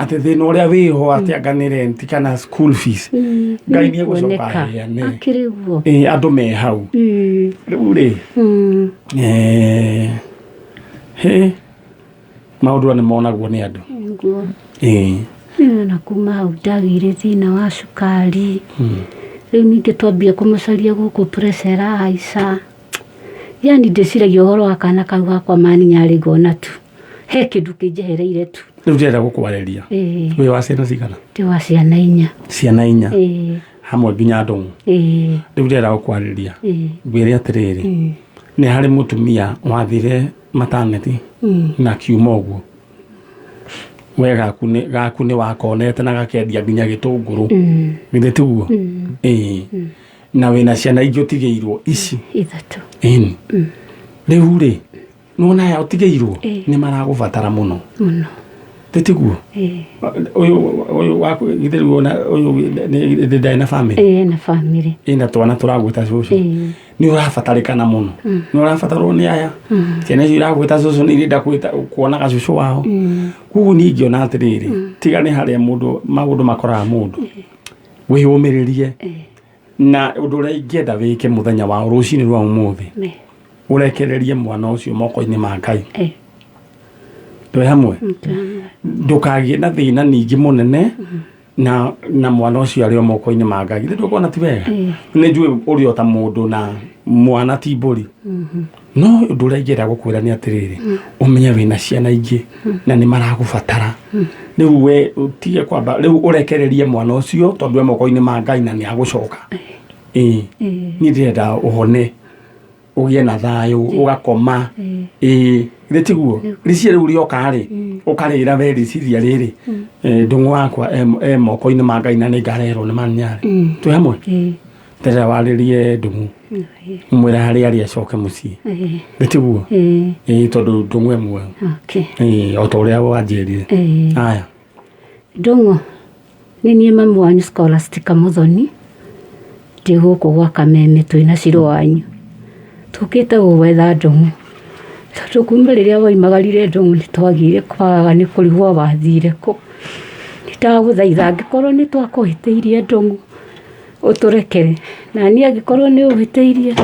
[SPEAKER 1] Atĩ thĩna ũrĩa wĩho atĩ anga nĩ rent kana school fees, Ngai nĩ egũcoka
[SPEAKER 7] Nĩkuoneka.
[SPEAKER 1] aheane.
[SPEAKER 7] Akĩrĩ guo.
[SPEAKER 1] Ĩĩ, andũ me hau rĩu rĩ, hĩ, maũndũ aya nĩ monagwo nĩ andũ.
[SPEAKER 7] Nĩguo.
[SPEAKER 1] Ĩĩ.
[SPEAKER 7] Na kuma hau ndagĩire thĩna wa cukari. Rĩu ningĩ twambia kũmũcaria gũkũ, pressure ĩrahaica. Yani ndĩciragia ũhoro wa kana kau gakwa maninyarĩ, ngona tu he kĩndũ kĩnjehereire tu.
[SPEAKER 1] Rĩu ndĩrenda gũkwarĩria.
[SPEAKER 7] Ĩĩ.
[SPEAKER 1] Wĩ wa ciana cigana?
[SPEAKER 7] Ndĩ wa ciana 4.
[SPEAKER 1] Ciana 4?
[SPEAKER 7] Ĩĩ.
[SPEAKER 1] Hamwe nginya Ndung'u?
[SPEAKER 7] Ĩĩ.
[SPEAKER 1] Rĩu ndĩrenda gũkwarĩria, ngwĩre atĩrĩrĩ, nĩ harĩ mũtumia wathire maternity na kiuma ũguo we gaku nĩ wakonete na gakendia nginya gĩtũngũrũ, githĩ tiguo? Ĩĩ. Na wĩna ciana ingĩ ũtigĩirwo ici?
[SPEAKER 7] 3.
[SPEAKER 1] Ĩni. Rĩu rĩ, nĩwona aya ũtigĩirwo
[SPEAKER 7] Ĩĩ.
[SPEAKER 1] nĩ maragũbatara mũno.
[SPEAKER 7] Mũno.
[SPEAKER 1] Tĩtiguo?
[SPEAKER 7] Ĩĩ.
[SPEAKER 1] Ũyũ waku githĩ rĩu ona ũyũ ndarĩ na family?
[SPEAKER 7] Ĩĩ, na family.
[SPEAKER 1] Ĩna twana tũragwĩta cũcũ.
[SPEAKER 7] Ĩĩ.
[SPEAKER 1] Nĩ ũrabatarĩkana mũno, nĩ ũrabatarwo nĩ aya ciana icio iragwĩta cũcũ, nĩ irenda kuona gacũcũ wao. Koguo niĩ ingĩona atĩrĩrĩ, tiga nĩ harĩa mũndũ maũndũ makoraga mũndũ, wĩyũmĩrĩrie. Na ũndũ ũrĩa ingĩenda wĩke mũthenya wa rũcinĩ rwa ũmũthĩ, ũrekererie mwana ũcio moko-inĩ ma Ngai. Twĩ hamwe. Ndũkagĩe na thĩna ningĩ mũnene na mwana ũcio arĩ o moko-inĩ ma Ngai. Githĩ ndũkuona ti wega? Nĩ njũĩ ũrĩ o ta mũndũ na mwana ti mbũri. No ũndũ ũrĩa ingĩenda gũkwĩra nĩ atĩrĩrĩ, ũmenye wĩna ciana ingĩ na nĩ maragũbatara. Rĩu we ũtige kwamba rĩu ũrekererie mwana ũcio tondũ e moko-inĩ ma Ngai na nĩ agũcoka. Ĩĩ. Niĩ ndĩrenda ũhone, ũgĩe na thayũ, ũgakoma. Ĩĩ, githĩ tiguo? Rĩciria rĩu rĩoka rĩ, ũkarĩra we rĩciria rĩrĩ, ndũng'ũ wakwa e moko-inĩ ma Ngai na nĩ ngareherwo nĩ manyarĩ. Twĩ hamwe? Ndĩrenda warĩrie ndũng'ũ. Mwĩra harĩa arĩ acoke mũciĩ. Githĩ tiguo? Ĩĩ, tondũ ndũng'ũ e muoyo. Ĩĩ, o ta ũrĩa wanjĩrire. Aya.
[SPEAKER 7] Ndũng'ũ, nĩ niĩ mamu wanyu Scholastica Muthoni, ndĩ gũkũ gwa Kameme twĩna Shiro wanyu. Tũkĩte gũgwetha Ndũng'ũ, tondũ kuma rĩrĩa waumagarire Ndũng'ũ nĩ twagire kwagaga nĩ kũrigwo wathire kũ. Nĩ ndagũthaitha angĩkorwo nĩ twakũhĩtĩirie Ndũng'ũ, ũtũrekere. Na niĩ angĩkorwo nĩ ũhĩtĩirie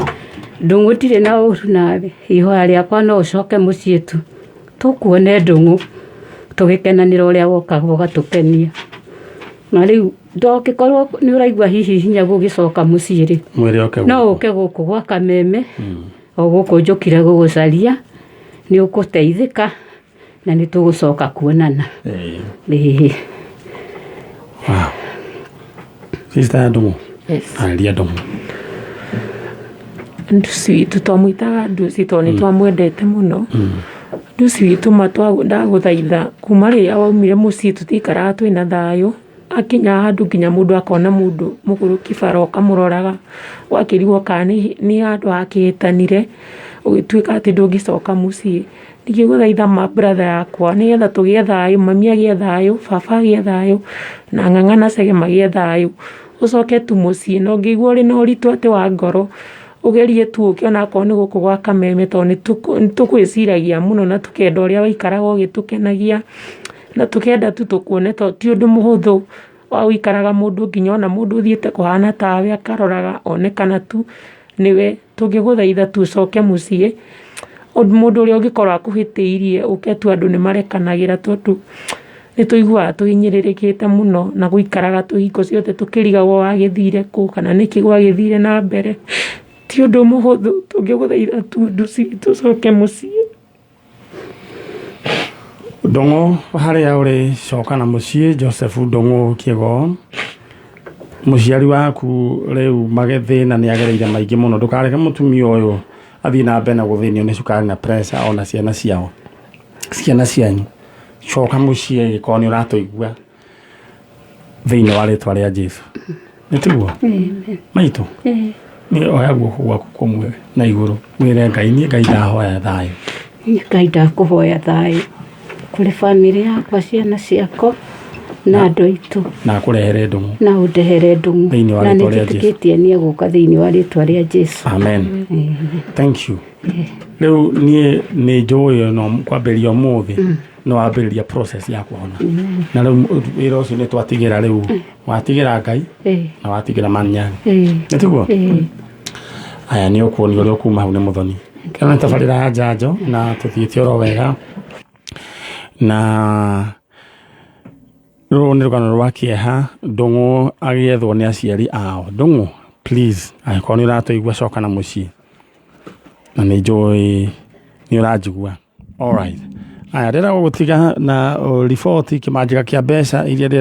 [SPEAKER 7] Ndũng'ũ ndirĩ na ũru nawe, ihoya rĩakwa no ũcoke mũciĩ tu. Tũkuone Ndũng'ũ, tũgĩkenanĩra ũrĩa wokaga ũgatũkenia. Na rĩu ndũngĩkorwo nĩ ũraigua hihi hinya gũgĩcoka mũciĩ rĩ,
[SPEAKER 1] Mwĩre oke
[SPEAKER 7] no
[SPEAKER 1] gũkũ.
[SPEAKER 7] ũke gũkũ gwa Kameme, o gũkũ njũkire gũgũcaria, nĩ ũgũteithĩka na nĩ tũgũcoka kuonana. Ĩĩ.
[SPEAKER 1] Wow. Sister ya Ndũng'ũ.
[SPEAKER 3] Yes.
[SPEAKER 1] Arĩria Ndũng'ũ.
[SPEAKER 8] Nduci witũ twamwĩtaga Nduci tondũ nĩ twamwendete mũno. Nduci witũ ma ndagũthaitha kuma rĩrĩa waumire mũciĩ tũtikaraga twĩna thayũ, akinya handũ nginya mũndũ akona mũndũ mũgũrũki bara ũkamũroraga, ũgakĩrigwo kana nĩ handũ hakĩhĩtanire, ũgĩtuĩka atĩ ndũngĩcoka mũciĩ. Ingĩgũthaitha ma brother yakwa nĩgetha tũgĩe thayũ, mami agĩe thayũ, baba agĩe thayũ, na ng'ang'a na Chege magĩe thayũ, ũcoke tu mũciĩ. Na ũngĩigua ũrĩ na ũritũ atĩ wa ngoro, ũgerie tu ũke onakorwo nĩ gũkũ gwa Kameme tondũ nĩ tũgwĩciragia mũno na tũkenda ũrĩa waikaraga ũgĩtũkenagia, na tũkenda tu tũkuone tondũ ti ũndũ mũhũthũ wa gũikaraga mũndũ nginya ona mũndũ ũthiĩte kũhana tawe akaroraga one kana tu nĩwe. Tũngĩgũthaitha tu ũcoke mũciĩ, mũndũ ũrĩa ũngĩkorwo akũhĩtĩirie ũke tu andũ nĩ marekanagĩra tondũ nĩ tũiguaga tũhinyĩrĩrĩkĩte mũno na gũikaraga hingo ciothe tũkĩrigagwo wagĩthire kũ kana nĩkĩ gwagĩthire na mbere. Ti ũndũ mũhũthũ, tũngĩgũthaitha tu Nduci tũcoke mũciĩ.
[SPEAKER 1] Ndũng'ũ harĩa ũrĩ coka na mũciĩ. Joseph Ndũng'ũ Kĩgo, mũciari waku rĩu magĩthĩna nĩ agereire maingĩ mũno. Ndũkareke mũtumia ũyũ athiĩ na mbere na gũthĩnio nĩ cukari na pressure ona ciana ciao, ciana cianyu. Coka mũciĩ angĩkorwo nĩ ũratũigua thĩinĩ wa rĩtwa rĩa Jesu. Nĩ tiguo maitũ? Nĩ oya guoko gwaku kũmwe na igũrũ wĩre Ngai, niĩ Ngai ndahoya thayũ.
[SPEAKER 7] Ngai ndakũhoya thayũ kũrĩ bamĩrĩ yakwa, ciana ciakwa na andũ aitũ.
[SPEAKER 1] Na akũrehere Ndũng'ũ.
[SPEAKER 7] Na ũndehere Ndũng'ũ.
[SPEAKER 1] Thĩinĩ wa
[SPEAKER 7] Na
[SPEAKER 1] rĩtwa rĩa Jesu.
[SPEAKER 7] nĩnjĩtĩkĩtie nĩ egũka thĩinĩ wa rĩtwa rĩa Jesu.
[SPEAKER 1] Amen. Thank you. Rĩu niĩ nĩ njũĩ no kwambĩrĩria ũmũthĩ no wambĩrĩria process ya kũhona, na rĩu wĩra ũcio nĩ twatigĩra, rĩu watigĩra Ngai na watigĩra manyarĩ. Nĩ tiguo? Aya, nĩ ũkuonio ũrĩa ũkuma hau nĩ mũthoni. Ĩno nĩ tabarĩra ya njanjo na tũthiĩte oro wega, na rũrũ nĩ rũgano rwa kĩeha, Ndũng'ũ agĩethwo nĩ aciari ao. Ndũng'ũ, please, angĩkorwo nĩ ũratũigua, coka na mũciĩ, na nĩ njũĩ nĩ ũranjigua. Alright. Aya, ndĩrenda gũgũtiga na riboti kĩmanjĩka kĩa mbeca iria ndĩrenda.